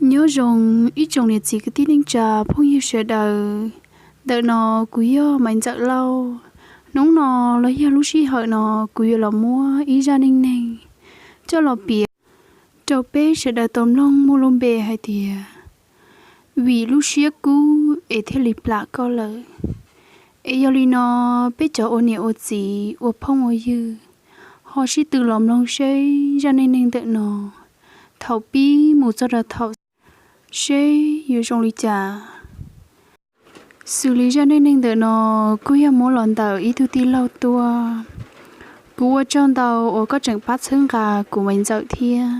Nyob zoo ib tsoom niam txiv kwv tij neej tsa phooj ywg sawv daws. Ntawm no kuv yog Maiv Ntxawm Lauj. Hnub no los yog lub sij hawm no kuv yuav los muab ib zaj neej neeg coj los piav rau peb sawv daws tau mloog muaj lub npe hais tias Vim lub siab kub es thiaj li plam koj lawm. Es yog li no, peb cov ua niam ua txiv ua phooj ua ywg ho sib tw los mloog seb zaj neej neeg ntawm no thaum pib mus txog rau thaum seb yuav zoo li cas. Xws li zaj neej neeg ntawm no kuj yog muab los ntawm ib tug tij laug tuaj. Kuv ua tsaug ntau uas koj tseem pab txhawb nqa kuv Maiv Ntxawm thiab.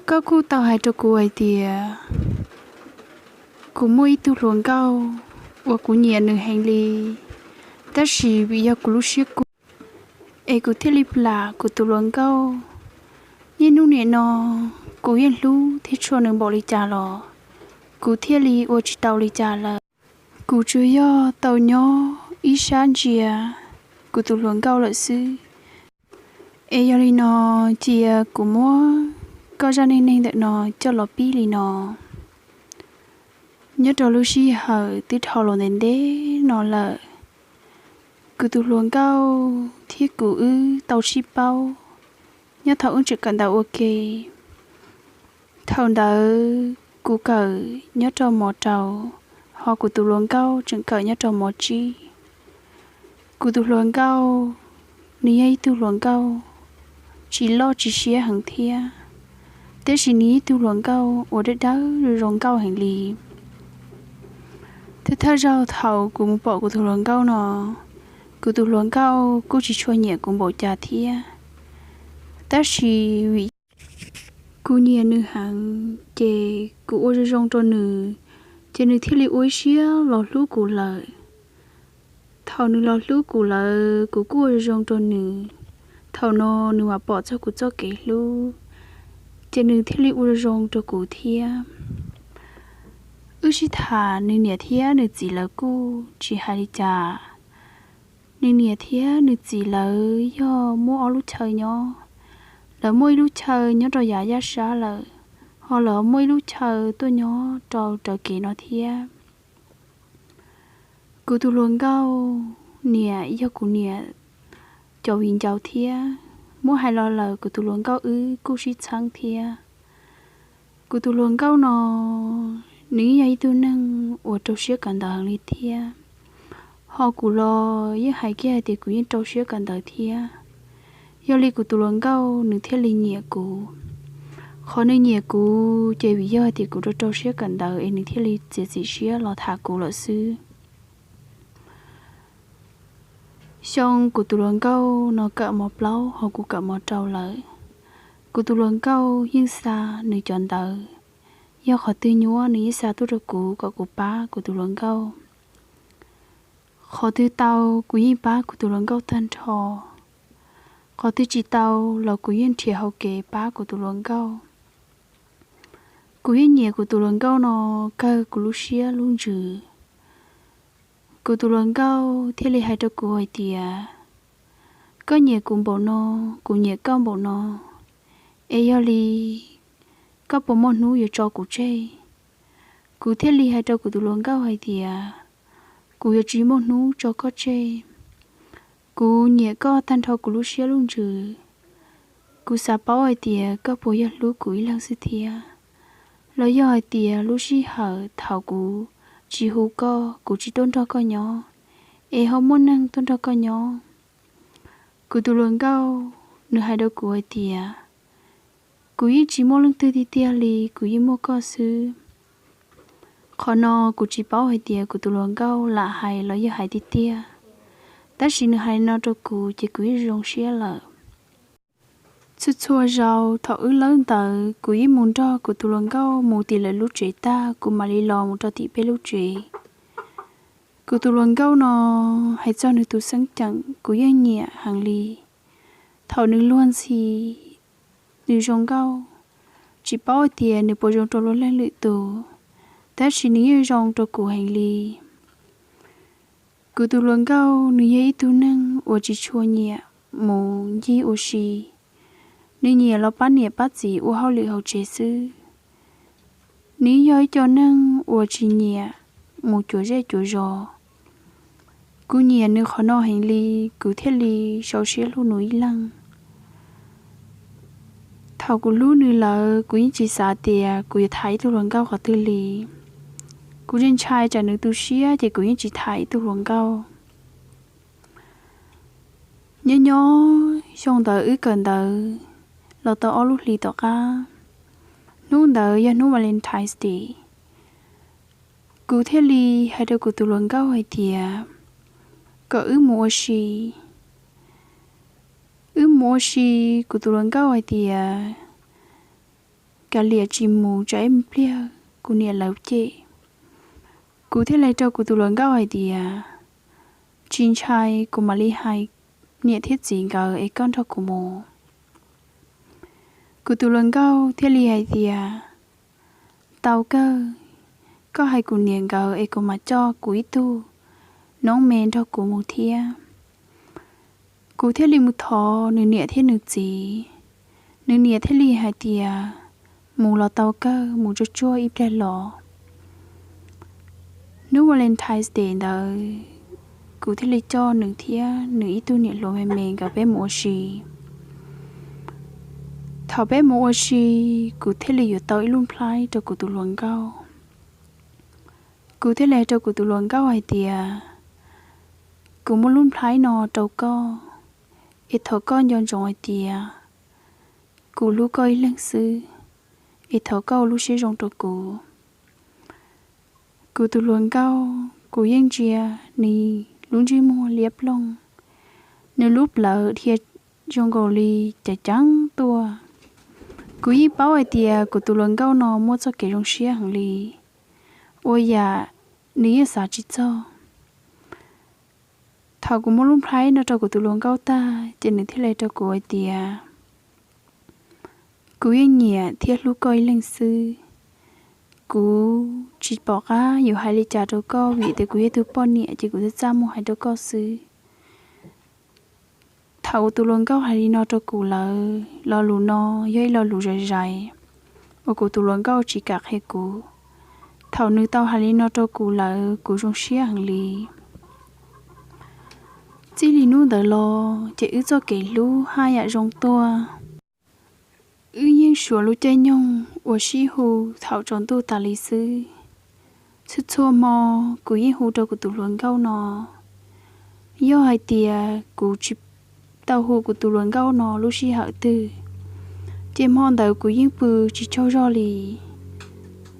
Koj kuj tau hais rau kuv hais tias kuv muaj ib tug hluas nkauj uas kuv nyiam nws heev li, tab sis vim yog kuv lub siab kub es kuv thiaj li plam kuv tus hluas nkauj. Niaj hnub nim no kuv yeej hlub thiab tshua nws npaum li cas los kuv thiaj li ua tsis tau li cas lawm. Kuv tsuas yog tau nyob ib sab ntsia kuv tus hluas nkauj lawm xwb. Es yog li no, cia kuv muab koj zaj neej neeg ntawm no coj los pib li no. Nyob rau lub sij hawm twb dhau los ntev ntev no lawm, kuv tus hluas nkauj thiab kuv wb tau sib paub nyob thaum wb tseem kawm ntawv ua ke. Thaum ntawd kuv kawm nyob rau mov rau, ho kuv tus hluas nkauj tseem kawm nyob rau mov tsib. Kuv tus hluas nkauj, nws yog ib tug hluas nkauj tsis loj tsis siab heev thiab, tiam sis nws ib tug hluas nkauj uas dawb dawb zoo nkauj heev li. Thawj thawj zaug thaum kuv mus pom kuv tus hluas nkauj no, kuv tus hluas nkauj kuj tsis tshua nyiam kuv npaum cas thiab, tab sis vim kuv nyiam nws heev ces kuv ua zoo zoo rau nws, ces nws thiaj li ua ib siab los hlub kuv lawm. Thaum nws los hlub kuv lawm, kuv kuj ua zoo zoo rau nws. Thaum no nws mam pom txog kuv txoj kev hlub, ces nws thiaj li ua zoo zoo rau kuv thiab. Wb sib tham, nws niam thiab nws txiv lawv kuj tsis hais li cas. Nws niam thiab nws txiv lawv yog muaj ob lub chaw nyob. Lawv muaj ib lub chaw nyob rau yav yaj sab lawm, ho lawv muaj ib lub chaw tuaj nyob rau raws kev no thiab. Kuv tus hluas nkauj niam yog kuv niam cov viv ncaus thiab. Muab hais los lawm kuv tus hluas nkauj wb kuj sib txheeb thiab. Kuv tus hluas nkauj no, nws yog ib tug neeg uas rau siab kawm ntawv li thiab. Ho kuv los yeej hais kiag hais tias kuv yeej rau siab kawm ntawv thiab. Yog li kuv tus hluas nkauj nws thiaj li nyiam kuv. Qhov nws nyiam kuv ces vim yog hais tias kuv rau rau siab kawm ntawv es nws thiaj li txiav txim siab los tham kuv lawm xwb. Xyoo kuv tus hluas nkauj no kawm mov plaub ho kuv kawm mov rau lawm. Kuv tus hluas nkauj yeej xa nws cov ntawv, yog qhov twg nyuaj nws yeej xa tuaj rau kuv kom kuv pab kuv tus hluas nkauj. Qhov twg tau kuv yeej pab kuv tus hluas nkauj tag nrho. Qhov twg tsis tau los kuv yeej nrhiav hauv kev pab kuv tus hluas nkauj. Kuv yeej nyiam kuv tus hluas nkauj no kawg kuv lub siab lub ntsws. Kuv tus hluas nkauj thiaj li hais rau kuv hais tias, koj nyiam kuv npaum no, kuv nyiam koj npaum no, es yog li koj puas muaj hnub yuav tso kuv tseg? Kuv thiaj li hais rau kuv tus hluas nkauj hais tias, kuv yuav tsis muaj hnub tso koj tseg. Kuv nyiam koj tag nrho kuv lub siab lub ntsws. Kuv xav paub hais tias koj puas yog hlub kuv ib leeg xwb thiab, los yog hais tias lub sij hawm thaum kuv tsis hu koj, kuv tsis tuaj nrog koj nyob, es ho muaj neeg tuaj nrog koj nyob. Kuv tus hluas nkauj nws hais rau kuv hais tias, kuv yeej tsis muaj leej twg tiag tiag li, kuv yeej muaj koj xwb. Qhov no kuv tsis paub hais tias kuv tus hluas nkauj lam hais los yog hais tiag tiag, tab sis nws hais no rau kuv ces kuv yeej zoo siab lawm. Txhua txhua zaus thaum wb lawb ntawd kuv yeej mus nrog kuv tus hluas nkauj mus tim lawv lub tsev tag kuv mam li los mus rau tim peb lub tsev. Kuv tus hluas nkauj no, hais txog nws tus xeeb ceem kuv yeej nyiam heev li. Thaum nws luag ntxhi, nws zoo nkauj, tsis paub hais tias nws puas zoo rau luag leej lwm tus, tab sis nws yeej zoo rau kuv heev li. Kuv tus hluas nkauj nws yog ib tug neeg uas tsis tshua nyiam mus ncig ua si, nws nyiam los pab niam pab txiv ua hauj lwm hauv tsev xwb. Nws yog ib co neeg uas tsis nyiam mus cuag zej cuag zos. Kuv nyiam nws qhov no heev li, kuv thiaj li sau siab hlub nws ib leeg. Thaum kuv hlub nws lawm, kuv yeej tsis xav tias kuv yuav tham ib tug hluas nkauj qhov twg li. Kuv ntshai tsam nws tu siab ces kuv yeej tsis tham ib tug hluas nkauj. Nyob nyob xyoo ntawd wb kawm ntawv los tau ob lub hlis tom qab, hnub ntawd yog hnub Valentine's Day. Kuv thiaj li hais rau kuv tus hluas nkauj hais tias kom wb mus ua si. Wb mus ua si, kuv tus hluas nkauj hais tias kav liam tsis mus, tsam ib pliag kuv niam lawv cem. Kuv thiaj li hais rau kuv tus hluas nkauj hais tias tsis ntshai, kuv mam li hais niam thiab txiv nkawd es koj nrog kuv mus. Kuv tus hluas nkauj thiaj li hais tias tau kawg, koj hais kuv niam nkawd es kuv mam coj kuv ib tug noob me nrog kuv mus thiab. Kuv thiaj li mus thov nws niam thiab nws txiv. Nws niam thiaj li hais tias mus los tau kawg, mus tsuag tsuag ib pliag los. Hnub Valentine's Day ntawd, kuv thiaj li coj nws thiab nws ib tug niam hluas me me nkawd peb mus ua si. Thaum peb mus ua si, kuv thiaj li yuav tau ib lub nplhaib rau kuv tus hluas nkauj. Kuv thiaj li hais rau kuv tus hluas nkauj hais tias kuv muab lub nplhaib no rau koj, es thov koj nco ntsoov hais tias kuv hlub koj ib leeg xwb, es thov koj ua lub siab zoo rau kuv. Kuv tus hluas nkauj, kuv yeej ntsia nws lub ntsej muag liab ploog, nws lub plawv dhia zoo nkaus li ceev ceev tuaj. Kuv yeej paub hais tias kuv tus hluas nkauj no muaj txoj kev zoo siab heev li, ua yam nws yeej xav tsis txog. Thaum kuv muab lub nplhaib no rau kuv tus hluas nkauj tag ces nws thiaj li rau kuv hais tias kuv yeej nyiam thiab hlub koj ib leeg xwb. Kuv tsis pom qab yuav hais li cas rau koj vim tias kuv yog tus poj niam ces kuv txaj txaj muag hais rau koj xwb. Thaum kuv tus hluas nkauj hais li no rau kuv lawm, lo lus no yog ib lo lus zais zais uas kuv tus hluas nkauj tsis kam qhia kuv. Thaum nws tau hais li no rau kuv lawm, kuv zoo siab heev li. Txij li hnub ntawd los ces wb txoj kev hlub haj yam zoo tuaj. Wb yeej suav lub caij nyoog uas sib hu thaum tsaus ntuj tas li xwb. Txhua txhua hmo kuv yeej hu rau kuv tus hluas nkauj no. Yog hais tias kuv tsis tau hu kuv tus hluas nkauj no lub sij hawm twg, ces hmo ntawd kuv yeej pw tsis tsaug zog li.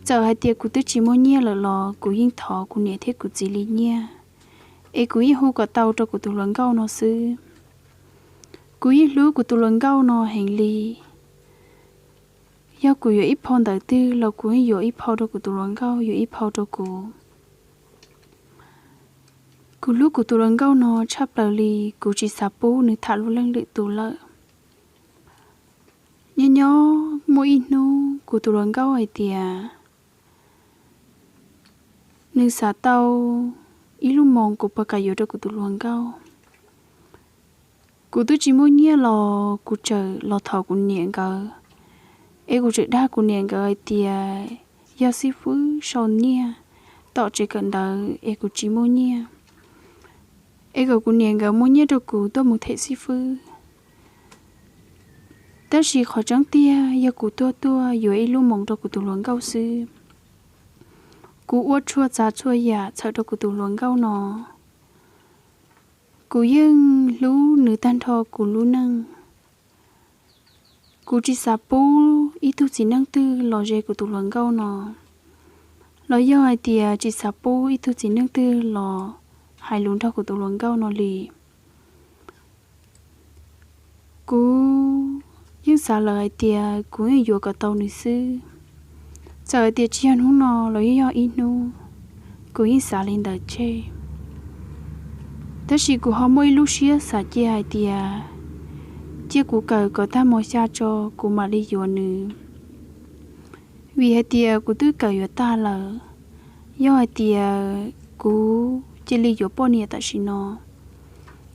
Txawm hais tias kuv twb tsis muaj nyiaj lawm los kuv yeej thov kuv niam thiab kuv txiv li nyiaj, es kuv yeej hu kom tau rau kuv tus hluas nkauj no xwb. Kuv yeej hlub kuv tus hluas nkauj no heev li. Yog kuv yuav ib phau ntawv twg los kuv yeej yuav ib phau rau kuv tus hluas nkauj, yuav ib phau rau kuv. Kuv hlub kuv tus hluas nkauj no tshaj plaws li, kuv tsis xav pub nws tham lub leej lwm tus lawm. Nyob nyob muaj ib hnub kuv tus hluas nkauj hais tias nws xav tau ib lub moos, kuv puas kam yuav rau kuv tus hluas nkauj. Kuv twb tsis muaj nyiaj los kuv txawm los thov kuv niam nkawd, es kuv txawm dag kuv niam nkawd hais tias yog xib fwb sau nyiaj tom tsev kawm ntawv es kuv tsis muaj nyiaj, es kom kuv niam nkawd muab nyiaj rau kuv tuaj mus them xib fwb. Tab sis qhov tseeb tiag yog kuv tuaj tuaj yuav ib lub moos rau kuv tus hluas nkauj xwb. Kuv ua txhua tsav txhua yam txhawm rau kuv tus hluas nkauj no. Kuv yeej hlub nws tag nrho kuv lub neej. Kuv tsis xav pub ib tug txiv neej twg los ze kuv tus hluas nkauj no, los yog hais tias tsis xav pub ib tug txiv neej twg los hais lus nrog kuv tus hluas nkauj no li. Kuv yeej xav lawm hais tias kuv yeej yuav kom tau nws xwb. Txawm hais tias tsis yog hnub no los yeej yog ib hnub, kuv yeej xav li ntawd tseg. Tab sis kuv ho muaj ib lub siab xav cia hais tias cia kuv kawm kom tag mos xya tso kuv mam li yuav nws. Vim hais tias kuv twb kawm yuav tag lawm. Yog hais tias kuv cia li yuav poj niam tam sim no,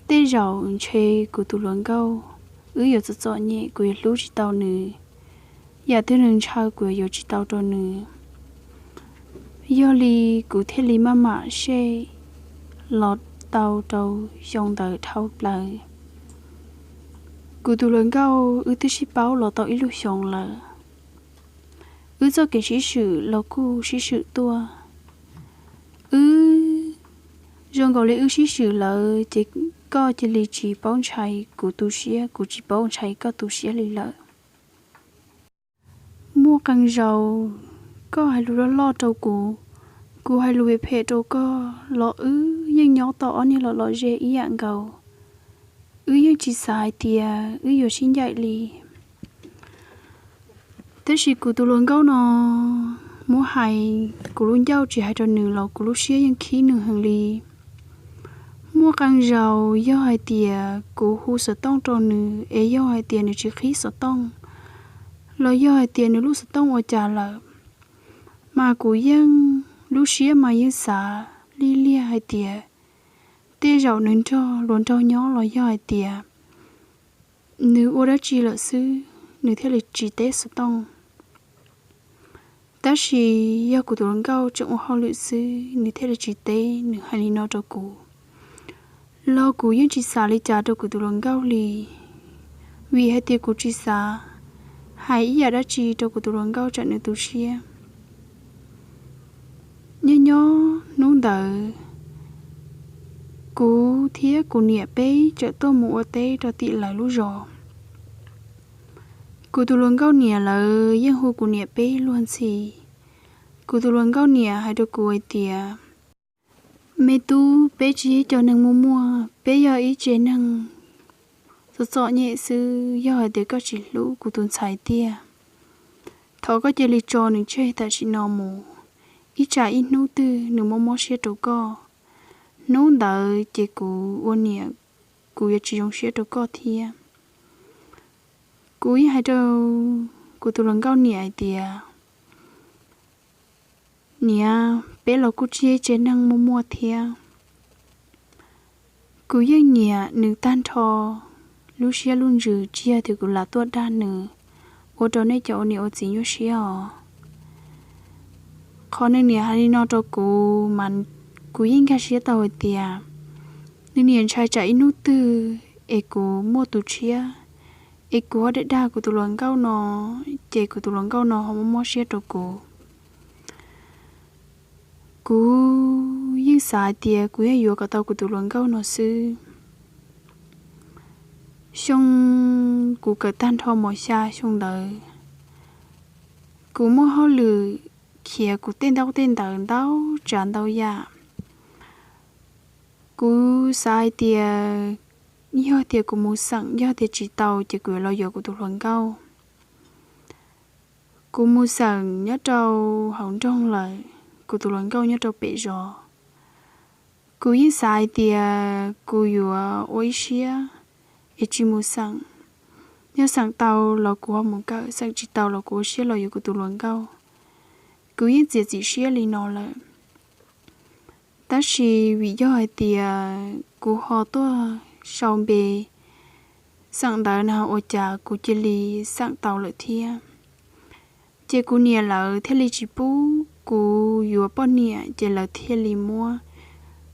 tej zaum ntshe kuv tus hluas nkauj wb yuav txom txom nyem, kuv yuav hlub tsis tau nws. Yam twg nws ntshaw kuv yuav yuav tsis tau rau nws. Yog li kuv thiaj li maj mam sej los tau rau xyoo ntawd dhau plaws. Kuv tus hluas nkauj wb twb sib paub los tau ib lub xyoos lawm. Wb txoj kev sib swm los kuj sib swm tuaj. Wb, zoo nkaus li wb sib swm lawm ces koj cia li tsis paub ntshai kuv tu siab, kuv tsis paub ntshai koj tu siab li lawm. Muaj qee zaus koj hais lus loj loj rau kuv, kuv hais lus phem phem rau koj los wb yeej nyob tau ob niag los los ze ib yam nkaus. Wb yeej tsis xav hais tias wb yuav sib ncaim li. Tab sis kuv tus hluas nkauj no, muab hais kuv lub ncauj tsis hais rau nws los kuv lub siab yeej khib nws heev li. Muaj qee zaus yog hais tias kuv hu xov tooj rau nws es yog hais tias nws tsis qhib xov tooj, los yog hais tias nws lub xov tooj ua cas lawm, mas kuv yeej, lub siab mas yeej xav liag liag hais tias tej zaum nws nrog luag nraug nyob los yog hais tias nws ua dab tsi lawm xwb nws thiaj li tsis teb xov tooj. Tab sis yog kuv tus hluas nkauj tseem ua hauj lwm xwb nws thiaj li tsis teb, nws hais li no rau kuv. Los kuv yeej tsis xav li cas rau kuv tus hluas nkauj li, vim hais tias kuv tsis xav hais ib yam dab tsi rau kuv tus hluas nkauj tsam nws tu siab. Nyob nyob hnub ntawd, kuv thiab kuv niam peb txawm tuaj mus ua teb rau tim lawv lub zos. Kuv tus hluas nkauj niam lawv yeej hu kuv niam peb luag ntxhi. Kuv tus hluas nkauj niam hais rau kuv hais tias, me tub, peb tsis yog cov neeg muaj muaj, peb yog ib tsev neeg txom txom nyem xwb, yog hais tias koj tsis hlub kuv tus ntxhais tiag, thov koj cia li tso nws tseg tam sim no mus, ib tsam ib hnub twg nws mob mob siab rau koj, hnub ntawd ces kuv ua niam kuv yuav tsis zoo siab rau koj thiab. Kuv yeej hais rau kuv tus hluas nkauj niam hais tias, niam, peb los kuj tsis yog ib tsev neeg muaj muaj thiab. Kuv yeej nyiam nws tag nrho lub siab lub ntsws, tsis yog tias kuv lam tuaj dag nws ua rau nej cov ua niam ua txiv nyuaj siab os. Qhov nws niam hais li no rau kuv mas kuv yeej nkag siab tau hais tias nws niam ntshai tsam ib hnub twg es kuv muaj tus tshiab, es kuv ho dag dag kuv tus hluas nkauj no, ces kuv tus hluas nkauj no ho mob mob siab rau kuv. Kuv yeej xav hais tias kuv yeej yuav kom tau kuv tus hluas nkauj no xwb. Xyoo kuv kawm tag nrho mos xya xyoo ntawd, kuv muaj hauj lwm khiav kuv tej ntaub tej ntawv ntau tsav ntau yam. Kuv xav hais tias yog tias kuv mus xeem, yog tias tsis tau ces kuv yuav los yuav kuv tus hluas nkauj. Kuv mus xeem nyob rau hauv nroog lawm, kuv tus hluas nkauj nyob rau pem zos. Kuv yeej xav hais tias kuv yuav ua ib siab es tsis mus xeem. Yog xeem tau los kuv ho mus kawm, xeem tsis tau los kuv ua siab los yuav kuv tus hluas nkauj. Kuv yeej txiav txim siab li no lawm. Tab sis vim yog hais tias kuv ho tuaj sau npe xeem ntawv no ua cas kuv cia li xeem tau lawm thiab. Ces kuv niam lawv thiaj li tsis pub kuv yuav poj niam, ces lawv thiaj li muab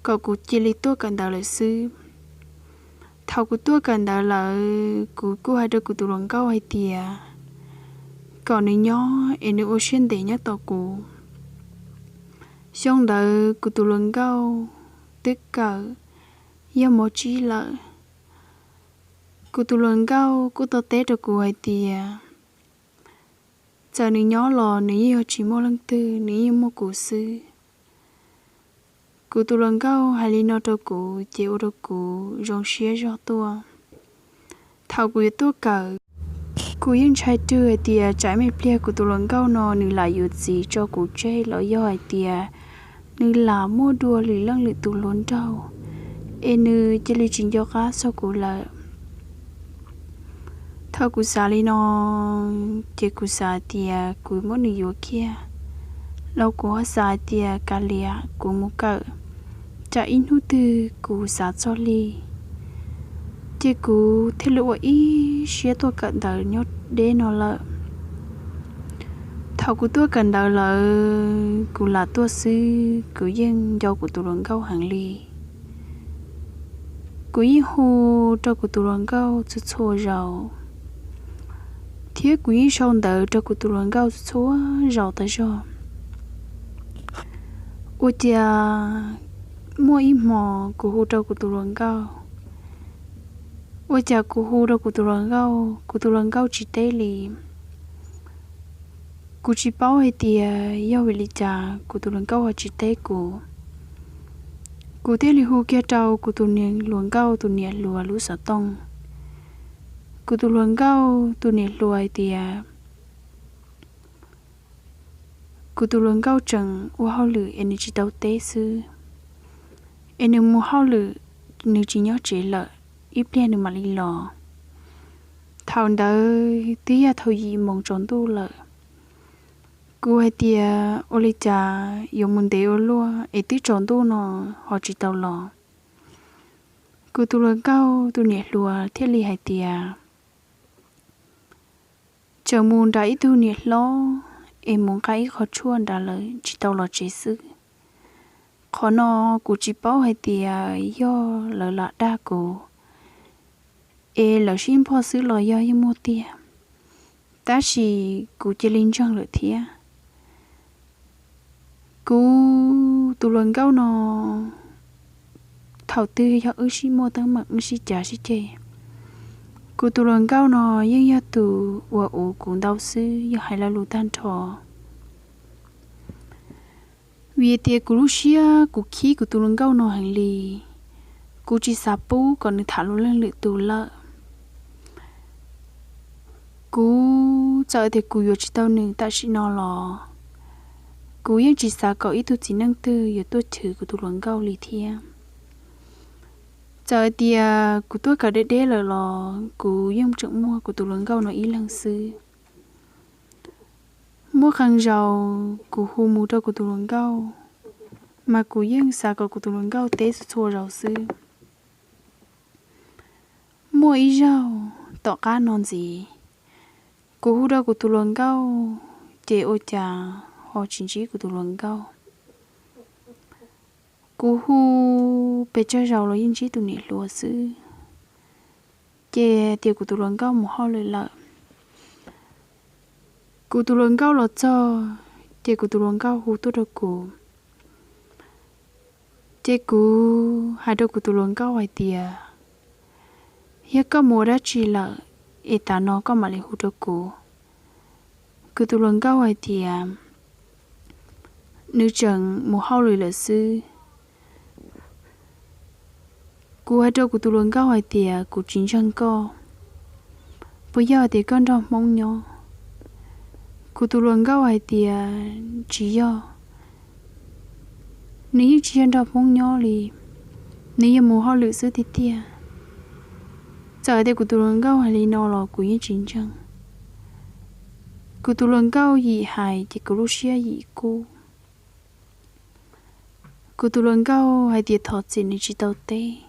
kom kuv cia li tuaj kawm ntawv lawm xwb. Thaum kuv tuaj kawm ntawv lawm, kuv kuj hais rau kuv tus hluas nkauj hais tias kom nws nyob es nws ua siab ntev nyob tos kuv. Xyoo ntawd kuv tus hluas nkauj twb kawm yog mos tsib lawm. Kuv tus hluas nkauj kuj tau teb rau kuv hais tias txawm nws nyob los nws yeej yog tsis muaj leej twg, nws yeej muaj kuv xwb. Kuv tus hluas nkauj hais li no rau kuv ces ua rau kuv zoo siab zog tuaj. Thaum kuv yuav tuaj kawm, kuv yeej ntshai rwg hais tias tsam me pliag kuv tus hluas nkauj no nws lam yuav txiv tso kuv tseg los yog hais tias nws lam muaj dua lwm leej lwm tus hluas nraug, es nws cia li tsis nco qab txog kuv lawm. Thaum kuv xav li no, ces kuv xav tias kuv muab nws yuav kiag, los kuv ho xav tias kav liam kuv mus kawm, tsam ib hnub twg kuv xav txog li. Ces kuv thiaj li ua ib siab tuaj kawm ntawv nyob deb no lawm. Thaum kuv tuaj kawm ntawv lawm, kuv lam tuaj xwb, kuv yeej nco kuv tus hluas nkauj heev li. Kuv yeej hu rau kuv tus hluas nkauj txhua txhua zaus, thiab kuv yeej sau ntawv rau kuv tus hluas nkauj txhua txhua zaus tas zog. Ua cas muaj ib hmo kuv hu rau kuv tus hluas nkauj, ua cas kuv hu rau kuv tus hluas nkauj, kuv tus hluas nkauj tsis teb li. Kuv tsis paub hais tias yog vim li cas kuv tus hluas nkauj ho tsis teb kuv. Kuv thiaj li hu kiag rau kuv tus niam hluas nkauj tus niam hluas lub xov tooj. Kuv tus hluas nkauj tus niam hluas hais tias kuv tus hluas nkauj tseem ua hauj lwm es nws tsis tau teb xwb, es nws mus hauj lwm, nws tsis nyob tsev lawm, ib pliag nws mam li los. Thaum ntawd twb yog thaum yim moos tsaus ntuj lawm. Kuv hais tias ua li cas yuav mus ntev ua luaj es twb tsaus ntuj no ho tsis tau los. Kuv tus hluas nkauj tus niam hluas thiaj li hais tias tseem mus nrad ib tug niam hlob es mus nqa ib qho tshuaj nrad lawm tsis tau los tsev xwb. Qhov no kuv tsis paub hais tias yog lawv lam dag kuv es lawv sib npog xwb los yog yeej muaj tiag, tab sis kuv cia li ntseeg lawm thiab. Kuv tus hluas nkauj no thaum twg yog wb sib muaj teeb meem wb sib cav sib ceg, kuv tus hluas nkauj no yeej yog tus uas uv kuv ntau xwb, yog hais lo lus tag nrho. Vim tias kuv lub siab kuv khib kuv tus hluas nkauj no heev li, kuv tsis xav pub kom nws tham luag leej lwm tus lawm. Kuv txawm tias kuv yuav tsis tau nws tam sim no los, kuv yeej tsis xav kom ib tug txiv neej twg yuav tuaj chwv kuv tus hluas nkauj li thiab. Txawm tias kuv tuaj kawm deb deb lawm los kuv yeej tseem muaj kuv tus hluas nkauj no ib leeg xwb. Muaj qee zaus kuv hu mus rau kuv tus hluas nkauj, mas kuv yeej xav kom kuv tus hluas nkauj teb txhua txhua zaus xwb. Muaj ib zaug tom qab no ntxiv, kuv hu rau kuv tus hluas nkauj, ces ua cas ho tsis ntsib kuv tus hluas nkauj. Kuv hu pes tsawg zaus los yeej ntsib tus niam hluas xwb, ces tias kuv tus hluas nkauj mus hauj lwm lawm. Kuv tus hluas nkauj los txog, ces kuv tus hluas nkauj hu tuaj rau kuv, ces kuv hais rau kuv tus hluas nkauj hais tias, yog koj mus ua dab tsi lawm, es tas no koj mam li hu rau kuv. Kuv tus hluas nkauj hais tias, nws tseem mus hauj lwm lawm xwb. Kuv hais rau kuv tus hluas nkauj hais tias kuv tsis ntseeg koj, puas yog tias koj nrog Hmoob nyob? Kuv tus hluas nkauj hais tias tsis yog, nws yeej tsis yog nrog Hmoob nyob li, nws yog mus hauj lwm xwb tiag tiag. Txawm tias kuv tus hluas nkauj hais li no los kuv yeej tsis ntseeg. Kuv tus hluas nkauj yim hais ces kuv lub siab yim kub. Kuv tus hluas nkauj hais tias thov txim nws tsis tau teb,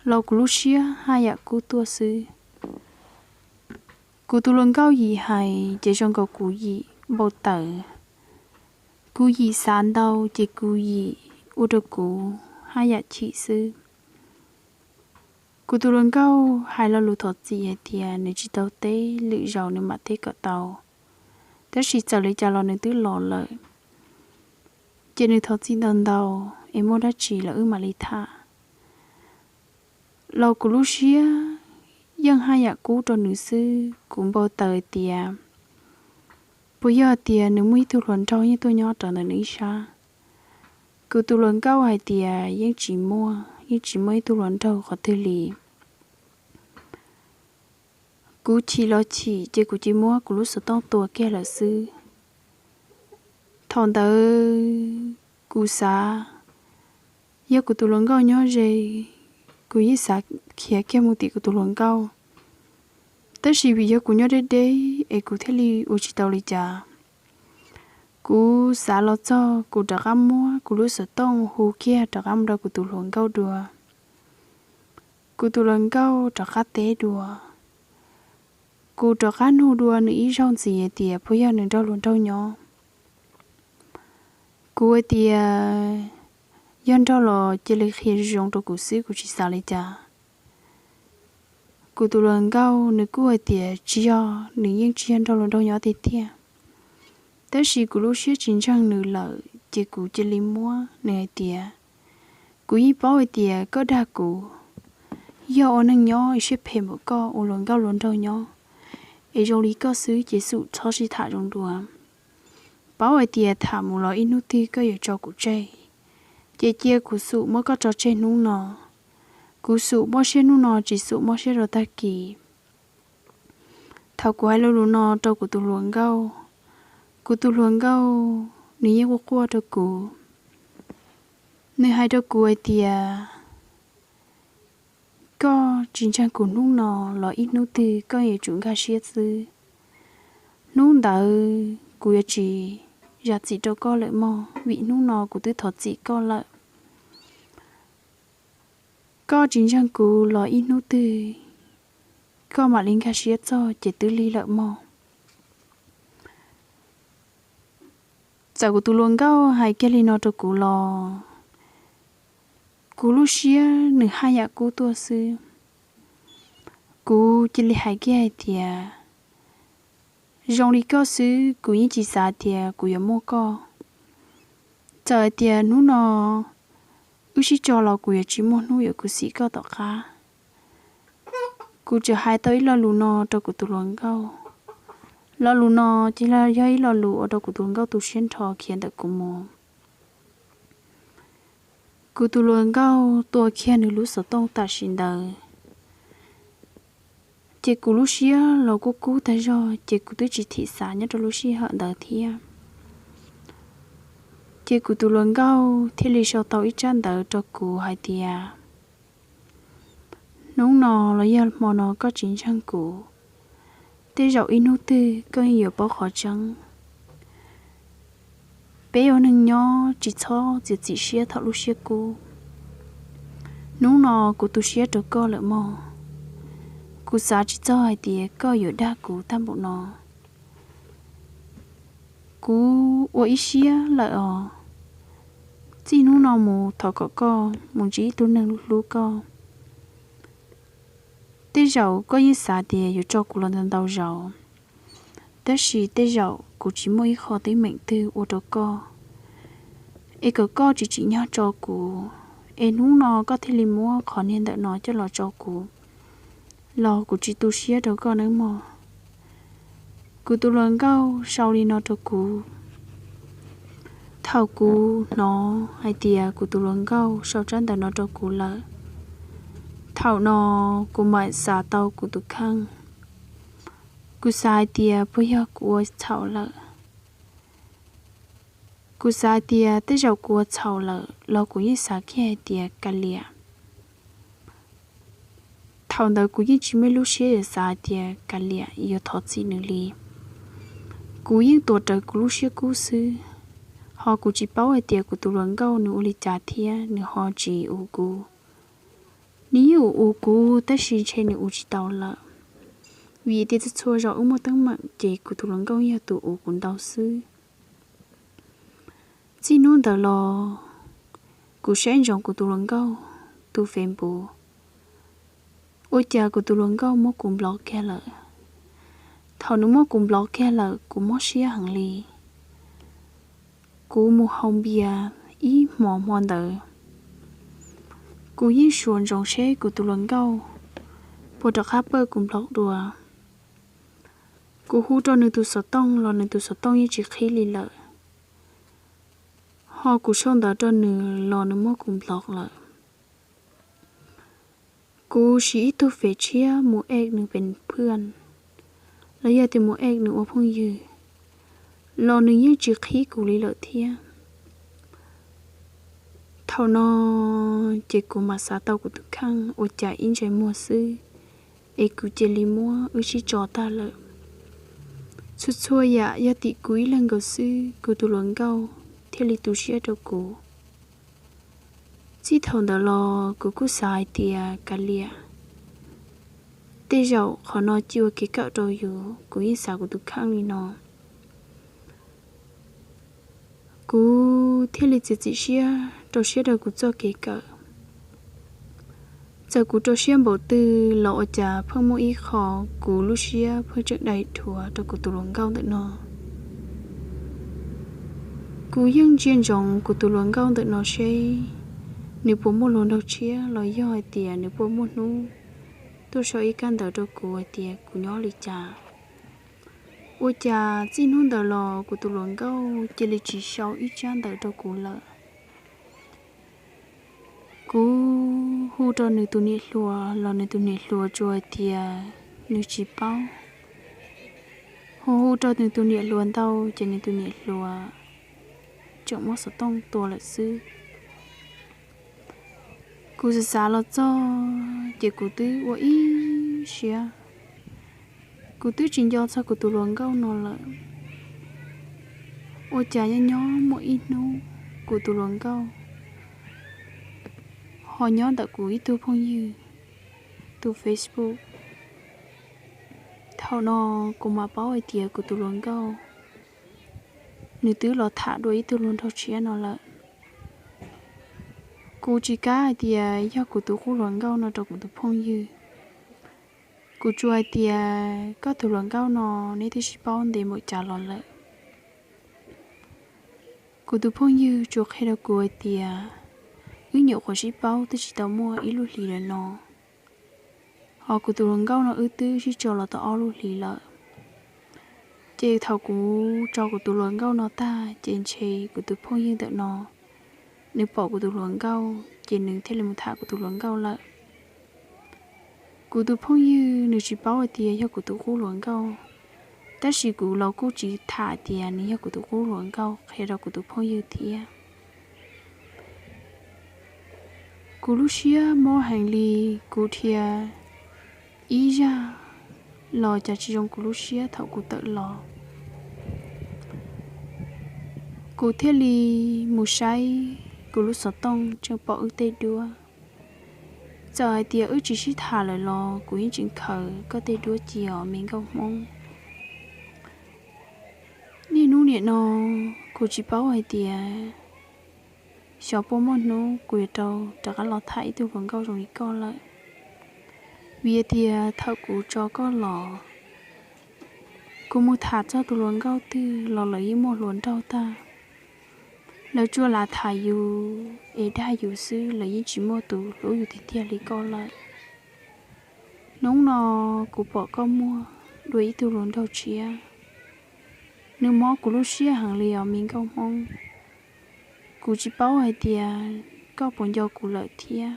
los kuv lub siab haj yam kub tuaj xwb. Kuv tus hluas nkauj yim hais ces zoo nkaus kuv yim npau taws. Kuv yim xav ntau ces kuv yim ua rau kuv haj yam chim xwb. Kuv tus hluas nkauj hais lo lus thov txim hais tias nws tsis tau teb, lwm zaus nws mam teb kom tau. Tab sis txawm li cas los nws twb los lawm, ces nws thov txim ntau ntau, es muaj dab tsi los wb mam li tham. Los kuv lub siab yeej haj yam kub rau nws xwb, kuv npau taws tias puas yog tias nws muaj ib tug hluas nraug yeej tuaj nyob rau ntawm nws ib sab. Kuv tus hluas nkauj hais tias yeej tsis muaj, yeej tsis muaj ib tug hluas nraug qhov twg li. Kuv chim los chim ces kuv cia muab kuv lub xov tooj tua kiag lawm xwb. Thaum ntawd kuv xav, yog kuv tus hluas nkauj nyob ze, kuv yeej xav khiav kiag mus tim kuv tus hluas nkauj. Tab sis vim yog kuv nyob deb deb es kuv thiaj li ua tsis tau li cas. Kuv xav los txog kuv rov qab muab kuv lub xov tooj hu kiag rov qab mus rau kuv tus hluas nkauj dua. Kuv tus hluas nkauj rov qab teb dua. Kuv rov qab nug dua nws ib zaug ntxiv hais tias puas yog nws nrog luag nraug nyob. Kuv hais tias yog nrog los cia li qhia zoo rau kuv xwb, kuv tsis xav li cas. Kuv tus hluas nkauj nws kuj hais tias tsis yog, nws yeej tsis yog nrog luag nraug nyob tiag tiag. Tab sis kuv lub siab tsis ntseeg nws lawm ces kuv cia li muab nws hais tias, kuv yeej paub hais tias koj dag kuv, yog ua neeg nyob ib siab phem npaum koj ua luag nkauj luag nraug nyob, es zoo li koj xwb ces xum txhob sib tham zoo dua. Paub hais tias tham mus los ib hnub twg koj yuav tso kuv tseg, ces cia kuv xum muab koj tso tseg hnub no. Kuv xum mob siab hnub no tsis xum mob siab rau tag kis. Thaum kuv hais lo lus no rau kuv tus hluas nkauj, kuv tus hluas nkauj nws yeej quaj quaj rau kuv. Nws hais rau kuv hais tias, koj tsis ntseeg kuv hnub no los ib hnub twg koj yuav tsum nkag siab xwb. Hnub ntawd kuv yuav tsis zam txim rau koj lawm mog, vim hnub no kuv twb thov txim koj lawm. Koj tsis ntseeg kuv los ib hnub twg koj mam li nkag siab txog ces twb lig lawm mog. Txawm kuv tus hluas nkauj hais kiag li no rau kuv los kuv lub siab nws haj yam kub tuaj xwb. Kuv cia li hais kiag hais tias, zoo li koj xwb kuv yeej tsis xav tias kuv yuav muaj koj. Txawm hais tias hnub no wb sib tso los kuv yuav tsis muaj hnub yuav khuv xim koj tom qab. Kuv tseem hais tau ib lo lus no rau kuv tus hluas nkauj. Lo lus no ces yog ib lo lus ua rau kuv tus hluas nkauj tu siab nrho khiav ntawm kuv mus. Kuv tus hluas nkauj tua kiag nws lub xov tooj tam sim ntawd, ces kuv lub siab los kuj kub tag zog ces kuv twb tsis thim xav nyob rau lub sij hawm ntawd thiab. Ces kuv tus hluas nkauj thiaj li sau tau ib tsab ntawv rau kuv hais tias, hnub no los yog hmo no koj tsis ntseeg kuv, tej zaum ib hnub twg koj yeej yuav paub qhov tseeb. Peb ua neeg nyob tsis txhob txiav txim siab thaum lub siab kub. Hnub no kuv tu siab rau koj lawm mog. Kuv xav tsis txog hais tias koj yuav dag kuv tag npaum no. Kuv ua ib siab lawm os. Txij hnub no mus thov kom koj mus ntsib ib tug neeg hlub koj. Tej zaum koj yeej xav tias yuav tso kuv los ntau ntau zaus, tab sis tej zaum kuv tsis muaj ib qho teeb meem twg ua rau koj, es kom koj tsis tsim nyog tso kuv, es hnub no koj thiaj li muab qhov niag ntawm no coj los tso kuv, los kuv tsis tu siab rau koj nawb mog. Kuv tus hluas nkauj sau li no rau kuv. Thaum kuv hnov hais tias kuv tus hluas nkauj sau tsab ntawv no rau kuv lawm, thaum no kuv mam xav tau kuv tus kheej. Kuv xav hais tias puas yog kuv ua txhaum lawm. Kuv xav hais tias tej zaum kuv ua txhaum lawm los kuv yeej xav kiag hais tias kav liam. Thaum ntawd kuv yeej tsis muaj lub siab yuav xav hais tias kav liam yuav thov txim nws li. Kuv yeej tuav rawv kuv lub siab kub xwb, ho kuv tsis paub hais tias kuv tus hluas nkauj nws ua li cas thiab nws ho tsis ua kuv. Nws yeej ua ua kuv tab sis ntshe nws ua tsis tau lawm, vim tias txhua txhua zaus wb muaj teeb meem ces kuv tus hluas nkauj yog tus ua kuv ntau xwb. Txij hnub ntawd los kuv saib ntsoov kuv tus hluas nkauj tus Facebook, ua cas kuv tus hluas nkauj muab kuv block kiag lawm. Thaum nws muab kuv block kiag lawm kuv mob siab heev li. Kuv mus haus npias ib hmos hmo ntawd, kuv yeej suav ntsoov seb kuv tus hluas nkauj puas rov qab pawj kuv block dua. Kuv hu rau nws tus xov tooj los nws tus xov tooj yeej tsis qhib li lawm, ho kuv sau ntawv rau nws los nws muab kuv block lawm. Kuv siv ib tug Facebook tshiab mus add nws pem phwaj, los yog tias mus add nws ua phooj ywg, los nws yeej tsis qhib kuv li lawm thiab. Thaum no ces kuv mam xav tau kuv tus kheej ua cas ib ntsais muag xwb, es kuv cia li muab wb sib tso tag lawm. Txhua txhua yam yog tim kuv ib leeg nkaus xwb kuv tus hluas nkauj thiaj li tu siab rau kuv. Txij thaum ntawd los kuv kuj xav hais tias kav liam, Tej zaum qhov no cia ua kev kawm rau yus, kuv yeej xav kuv tus kheej li no. Kuv thiaj li txiav txim siab rau siab rau kuv txoj kev kawm. Txawm kuv rau siab npaum twg los ua cas pheej muaj ib qho kuv lub siab pheej tseem dai dhuav rau kuv tus hluas nkauj ntawm no. Kuv yeej ntsia ntsoov kuv tus hluas nkauj ntawm no seb nws puas muaj hluas nraug tshiab los yog hais tias nws puas muaj hnub tuaj sau ib kab ntawv rau kuv hais tias kuv nyob li cas. Ua cas txij hnub ntawd los kuv tus hluas nkauj cia li tsis sau ib tsab ntawv rau kuv lawm. Kuv hu rau nws tus niam hluas los nws tus niam hluas tsuas hais tias nws tsis paub. Hu hu rau nws tus niam hluas ntau ces nws tus niam hluas tseem muab xov tooj tua lawm xwb. Kuv xav xav los txog ces kuv twb ua ib siab, kuv twb tsis nco txog kuv tus hluas nkauj no lawm. Ua cas nyob nyob muaj ib hnub kuv tus hluas nkauj ho nyob ntawm kuv ib tug phooj ywg tus Facebook. Thaum no kuv mam paub hais tias kuv tus hluas nkauj nws twb los tham dua ib tug hluas nraug tshiab no lawm. Kuv tsis kam hais tias yog kuv tus qub hluas nkauj no rau kuv tus phooj ywg. Kuv tsuas hais tias koj tus hluas nkauj no neb twb sib paub ntev npaum cas los lawm. Kuv tus phooj ywg tsuas qhia rau kuv hais tias wb nyuam qhuav sib paub twb tsis tau muaj ib lub hlis lawm no, ho kuv tus hluas nkauj no wb twb sib tso los tau ob lub hlis lawm. Ces thaum kuv tso kuv tus hluas nkauj no tag ces ntshe kuv tus phooj ywg ntawm no nws pom kuv tus hluas nkauj ces nws thiaj li mus tham kuv tus hluas nkauj lawm. Kuv tus phooj ywg nws tsis paub hais tias yog kuv tus qub hluas nkauj, tab sis kuv los kuj tsis tham tias nws yog kuv tus qub hluas nkauj qhia rau kuv tus phooj ywg thiab. Kuv lub siab mob heev li, kuv dhia ib zaj los cas tsis zoo kuv lub siab thaum kuv tawm los. Kuv thiaj li mus saib kuv lub xov tooj tseem pom wb tej duab. Txawm hais tias wb tsis sib tham lawm los kuv yeej tseem khaws koj tej duab cia os me nkauj Hmoob. Niaj hnub nim no kuv tsis paub hais tias xyov puas muaj hnub kuv yuav rov qab los tham ib tug hluas nkauj zoo li koj lawm. Vim tias thaum kuv tso koj los, kuv mus tham txog tus hluas nkauj twg los lawv yeej muaj hluas nraug tag. Lawv tsuas lam tham yus es dag yus xwb, lawv yeej tsis muaj tus hlub yus tiag tiag li koj lawm. Hnub no kuv pom koj muaj dua ib tug hluas nraug tshiab, nws mob kuv lub siab heev li os me nkauj Hmoob. Kuv tsis paub hais tias koj puas nco kuv lawm thiab,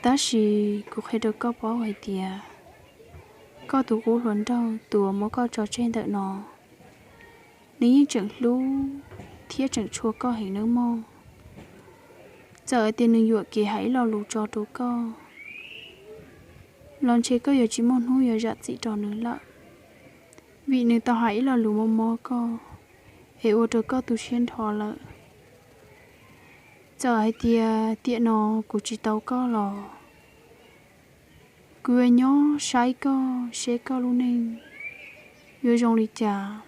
tab sis kuv qhia rau koj paub hais tias koj tus qub hluas nraug tus uas muab koj tso tseg ntawm no, nws yeej tseem hlub thiab tseem tshua koj heev nawb mog. Txawm hais tias nws yuam kev hais ib lo lus tso rau koj los ntshe koj yuav tsis muaj hnub yuav zam txim rau nws lawm, vim nws tau hais ib lo lus mob mob koj es ua rau koj tu siab nrho lawm. Txawm hais tias tiam no kuv tsis tau koj los kuv yuav nyob saib koj seb koj lub neej yuav zoo li cas.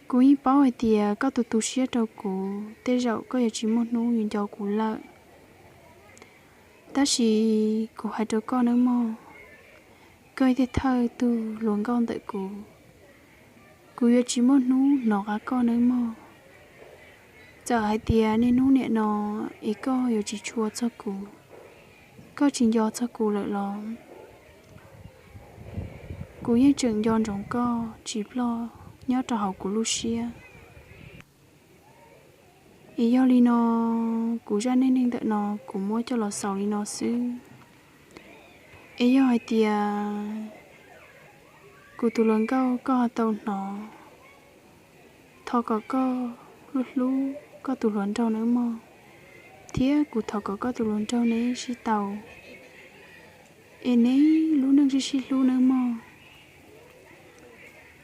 Kuv yeej paub hais tias koj tus tu siab rau kuv tej zaum koj yuav tsis muaj hnub yuav nco kuv lawm, tab sis kuv hais rau koj nawb mog, koj thiaj thawj tug hluas nkauj ntawm kuv, kuv yuav tsis muaj hnub hnov qab koj nawb mog. Txawm hais tias niaj hnub nim no es koj yuav tsis tshua txog kuv, koj tsis nco txog kuv lawm los kuv yeej tseem nco ntsoov koj tsis ploj nyob rau hauv kuv lub siab. Es yog li no, kuv zaj neej neeg ntawm no kuv muab coj los xaus li no xwb. Es yog hais tias kuv tus hluas nkauj koj ho tau hnov, thov kom koj hlub hlub koj tus hluas nraug nawb mog, thiab kuv thov kom koj tus hluas nraug neb sib tau es neb lub neej sib sib hlub nawb mog.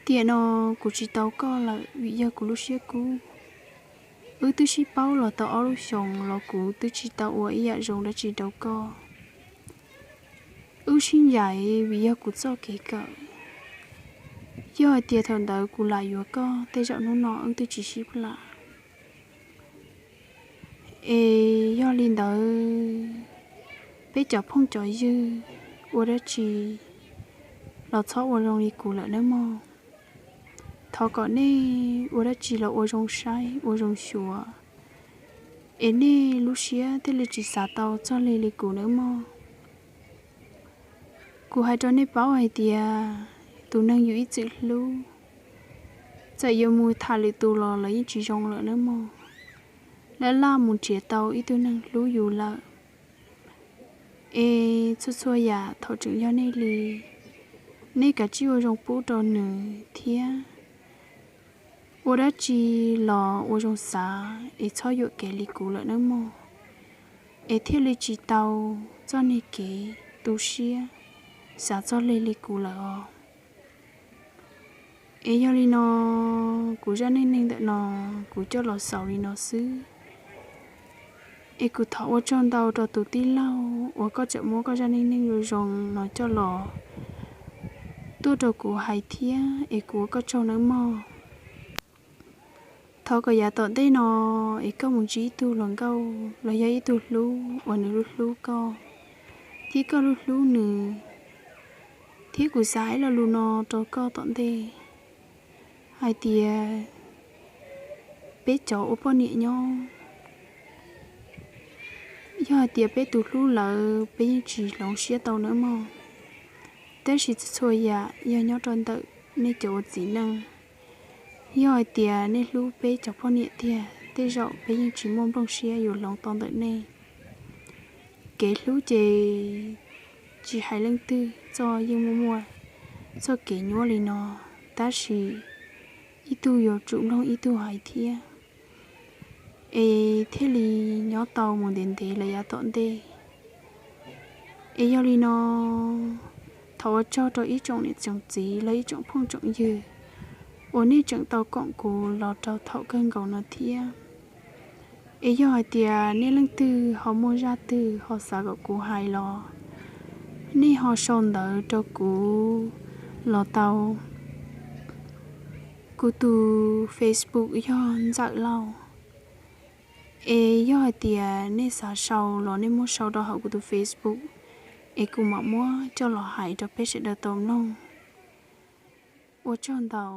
Tiam no kuv tsis tau koj lawm vim yog kuv lub siab kub. Wb twb sib paub los tau ob lub xyoos los kuv twb tsis tau ua ib yam zoo dab tsi rau koj. Wb sib ncaim vim yog kuv txoj kev kawm. Yog hais tias thaum ntawd kuv lam yuav koj, tej zaum hnub no wb twb tsis sib plam. Es yog li ntawd, peb cov phooj cov ywg, ua dab tsi los txhob ua zoo li kuv lawm nawb mog. Thov kom nej ua dab tsi los ua zoo saib ua zoo xyuas, es nej lub siab thiaj li tsis xav tau txog li li kuv nawb mog. Kuv hais rau nej paub hais tias tus neeg yus ib txwm hlub, txawm yuav mus tham lwm tus los lawv yeej tsis zoo lawm nawb mog. Laj laj mus nrhiav tau ib tug neeg hlub yus lawm. Es txhua txhua yam thaum tseem yog nej li, nej kav tsij ua zoo pub rau nws thiab. Ua dab tsi los ua zoo xav es txhob yuam kev li kuv lawm nawb mog, es thiaj li tsis tau txoj niag kev tu siab xav txog li li kuv lawm os. Es yog li no, kuv zaj neej neeg ntawm no kuv coj los xaus li no xwb. Es kuv thov ua tsaug ntau rau tus tij laug uas koj tseem muab koj zaj neej neeg zoo zoo no coj los tuaj rau kuv hais thiab, es kuv ua koj tsaug nawb mog. Thov kom yav tom ntej no es koj mus ntsib ib tug hluas nkauj los yog ib tug hlub uas nws lub hlub koj, thiab koj lub hlub nws. Thiab kuv xav hais lo lus no rau koj tom ntej hais tias peb cov ua poj niam nyob, yog hais tias peb tus hlub lawm peb yeej tsis hloov siab tau nawb mog. Tab sis txhua txhua yam yog nyob rau ntawm nej cov ua txiv neej. Yog hais tias nej hlub peb cov poj niam tiag, tej zaum peb yeej tsis muaj nplooj siab yuav hloov tau ntawm nej. Kev hlub ces tsis hais leej twg txoj yeej muaj muaj txoj kev nyuaj li no, tab sis ib tug yuav tsum mloog ib tug hais thiab, es thiaj li nyob tau mus ntev ntev lawm yav tom ntej. Es yog li no, thov ua tsaug rau ib tsoom niam tsoom txiv los ib tsoom phooj tsoom ywg uas nej tseem tau koom kuv los rau thaum kawg nkaus no thiab. Es yog hais tias nej leej twg ho muaj zaj twg ho xav kom kuv hais los, nej ho sau ntawv rau kuv los tau. Kuv tus Facebook yog Ntxawm Lauj. Es yog hais tias nej xav sau los nej muab sau rau hauv kuv tus Facebook, es kuv mam muab coj los hais rau peb sawv daws tau mloog. Ua tsaug ntau.